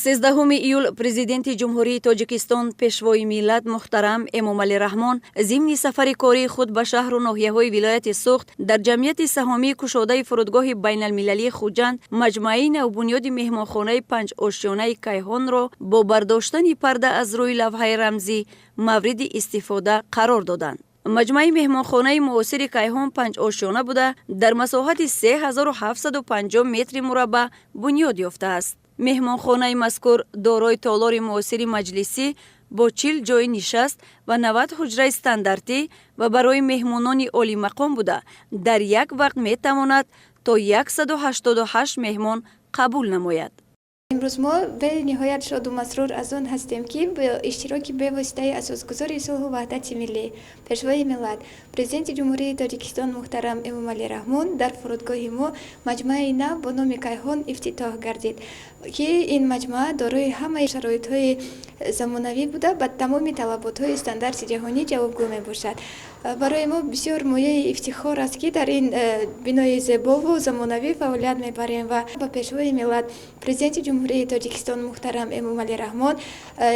13 июл Президенти Ҷумҳурии Тоҷикистон, Пешвои миллат муҳтарам Эмомалӣ Раҳмон зимни сафари кории худ ба шаҳру ноҳияҳои вилояти Суғд дар Ҷамъияти саҳомии кушодаи фурудгоҳи байналмилалии Хуҷанд маҷмӯаи навбунёди меҳмонхонаи панҷошёнаи «Кайҳонро» бо бардоштани парда аз рӯи лавҳаи рамзӣ мавриди истифода қарор доданд. Маҷмӯаи меҳмонхонаи муосири «Кайҳон» панҷошёна буда, дар масоҳати 3750 метри мураббаъ бунёд ёфтааст. Меҳмонхонаи мазкур дорои толори муосири маҷлисӣ бо 40 ҷойи нишаст ва 90 ҳуҷраи стандартӣ ва барои меҳмонони олимақом буда, дар як вақт метавонад то 188 меҳмон қабул намояд. Имрӯз мо бениҳоят шоду масрур аз он ҳастем, ки бо иштироки бевоситаи Асосгузори сулҳу ваҳдати миллӣ, Пешвои миллат, Президенти Ҷумҳурии Тоҷикистон муҳтарам Эмомалӣ Раҳмон дар фурудгоҳи мо маҷмӯаи нав бо номи «Кайҳон» ифтитоҳ гардид, ки ин маҷмӯа дорои ҳамаи шароитҳои замонавӣ буда, ба тамоми талаботҳои стандарти ҷаҳонӣ ҷавобгӯ мебошад. Барои мо бисёр мояи ифтихор аст, ки дар ин бинои зебову замонавӣ фаъолият мебарем ва ба Пешвои миллат, Президенти Ҷумҳурии Тоҷикистон муҳтарам Эмомалӣ Раҳмон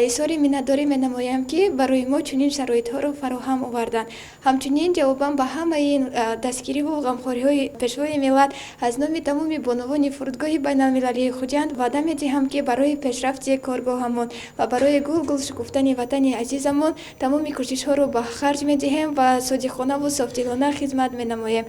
изҳори миннатдорӣ менамоям, ки барои мо чунин шароитҳоро фароҳам оварданд. Ҳамчунин, ҷавобан ба ҳамаи ин дастгириву ғамхориҳои Пешвои миллат, аз номи тамоми бонувони фурудгоҳи байналмилалии Хуҷанд ваъда медиҳам, ки барои пешрафти коргоҳамон ва барои гул-гул шукуфтани ватани азизамон тамоми кӯшишҳоро ба харҷ медиҳем ва содиқонаву софдилона хизмат менамоем.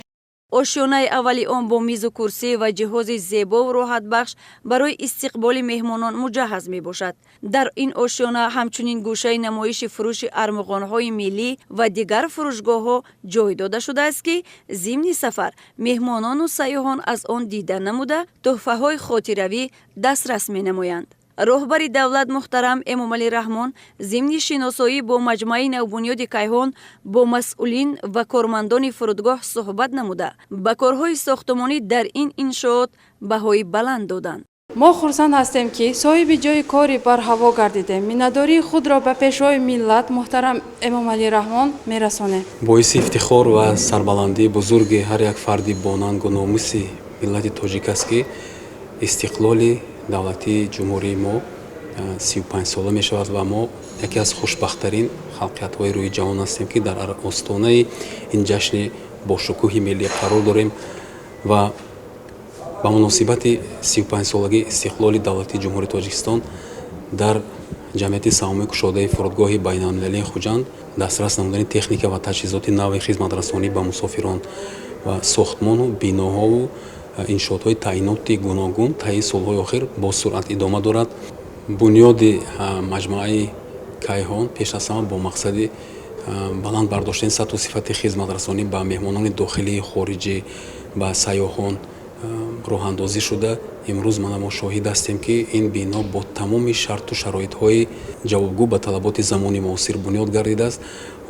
Ошёнаи аввали он бо мизу курсӣ ва ҷиҳози зебову роҳатбахш барои истиқболи меҳмонон муҷаҳҳаз мебошад. Дар ин ошёна ҳамчунин гӯшаи намоиши фурӯши армуғонҳои миллӣ ва дигар фурӯшгоҳҳо ҷой дода шудааст, ки зимни сафар меҳмонону сайёҳон аз он дида намуда, тӯҳфаҳои хотиравӣ дастрас менамоянд. Роҳбари давлат муҳтарам Эмомалӣ Раҳмон зимни шиносоӣ бо маҷмӯаи навбунёди «Кайҳон» бо масъулин ва кормандони фурудгоҳ суҳбат намуда, ба корҳои сохтумонӣ дар ин иншоот баҳои баланд доданд. Мо хурсанд ҳастем, ки соҳиби ҷойи кори барҳаво гардидем. Миннатдории худро ба Пешвои миллат муҳтарам Эмомалӣ Раҳмон мерасонем. Боиси ифтихор ва сарбаландии бузурги ҳар як фарди бонангу номуси миллати тоҷик аст, ки истиқлоли давлатии ҷумҳурии мо 35сола мешавад ва мо яке аз хушбахттарин халқиятҳои рӯи ҷаҳон ҳастем, ки дар остонаи ин ҷашни бошукӯҳи миллӣ қарор дорем. Ва ба муносибати 35солагии истиқлоли давлатии Ҷумҳурии Тоҷикистон дар Ҷамъияти саҳомии кушодаи фурудгоҳи байналмилалии Хуҷанд дастрас намудани техника ва таҷҳизоти нави хизматрасонӣ ба мусофирон ва сохтмону биноҳову иншоотҳои таъиноти гуногун таи солҳои охир бо суръат идома дорад. Бунёди маҷмӯаи «Кайҳон» пеш аз ҳама бо мақсади баланд бардоштани сатҳу сифати хизматрасонӣ ба меҳмонони дохилии хориҷӣ, ба сайёҳон роҳандозӣ шуда, имрӯз мана мо шоҳид ҳастем, ки ин бино бо тамоми шарту шароитҳои ҷавобгӯ ба талаботи замони муосир бунёд гардидааст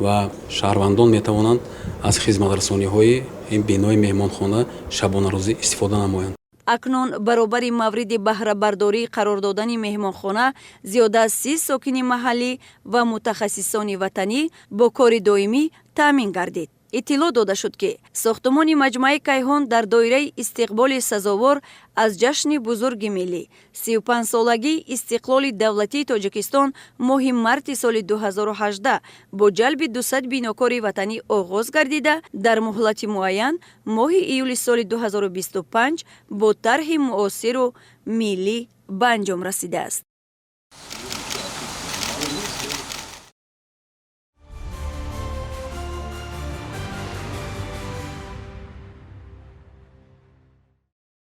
ва шаҳрвандон метавонанд аз хизматрасониҳои ин бинои меҳмонхона шабонарӯзӣ истифода намоянд. Акнун баробари мавриди баҳрабардорӣ қарор додани меҳмонхона зиёда аз 30 сокини маҳаллӣ ва мутахассисони ватанӣ бо кори доимӣ таъмин гардид. Иттилоъ дода шуд, ки сохтумони маҷмӯаи «Кайҳон» дар доираи истиқболи сазовор аз ҷашни бузурги миллӣ, 35солагии истиқлоли давлатии Тоҷикистон, моҳи марти соли 2018 бо ҷалби 200 бинокори ватанӣ оғоз гардида, дар муҳлати муайян, моҳи июли соли 2025 бо тарҳи муосиру миллӣ ба анҷом расидааст.